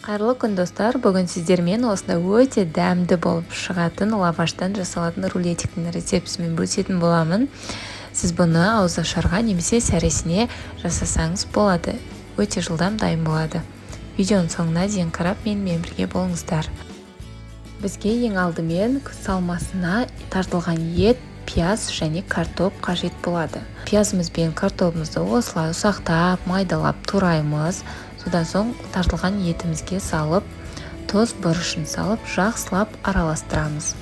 Қайырлы күн, достар! Бүгін сіздермен осындай өте дәмді болып шығатын лаваштан жасалатын рулетиктің рецептісімен бөлісетін боламын. Сіз бұны ауызашарға немесе сәресіне жасасаңыз болады. Өте жылдам дайын болады. Видеоның соңына дейін қарап, менімен бірге болыңыздар. Бізге ең алдымен салмасына тартылған ет, пияз және картоп қажет болады. Пиязымыз бен картобымызды осылай ұсақтап, майдалап тураймыз. Содан соң тартылған етімізге салып, тұз, бұрышын салып, жақсылап араластырамыз.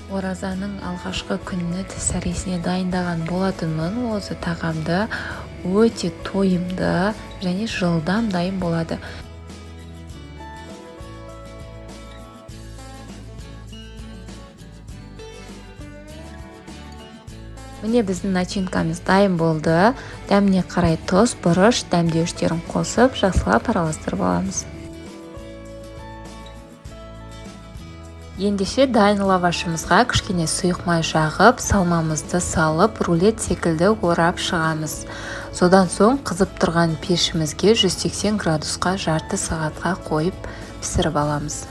Оразаның алғашқы күніне сәресіне дайындаған болатынмын. Осы тағамды өте тойымды және жылдам дайын болады. Міне, біздің начинкамыз дайын болды. Дәміне қарай тұз, бұрыш, дәмдеуіштерін қосып, жақсылап араластырып аламыз. Ендеше дайын лавашымызға кішкене сұйық май жағып, салмамызды салып, рулет секілді орап шығамыз. Содан соң қызып тұрған пешімізге 180 градусқа жарты сағатқа қойып пісіріп аламыз.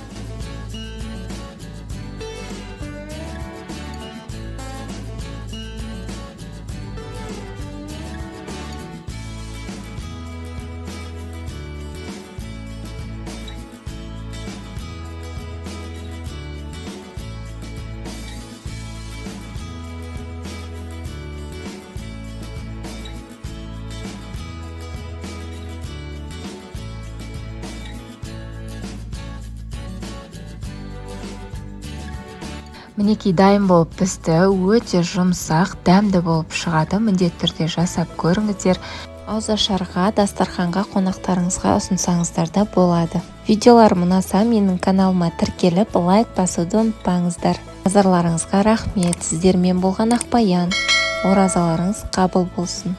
Мінекей, дайын болып пісті, өте жұмсақ, дәмді болып шығады. Міндетті түрде жасап көріңіздер. Ауызашарға, дастарханға, қонақтарыңызға ұсынсаңыздар да болады. Видеоларым ұнаса, менің каналыма тіркеліп, лайк басуды ұмытпаңыздар. Назарларыңызға рахмет. Сіздермен болған Ақбаян. Оразаларыңыз қабыл болсын.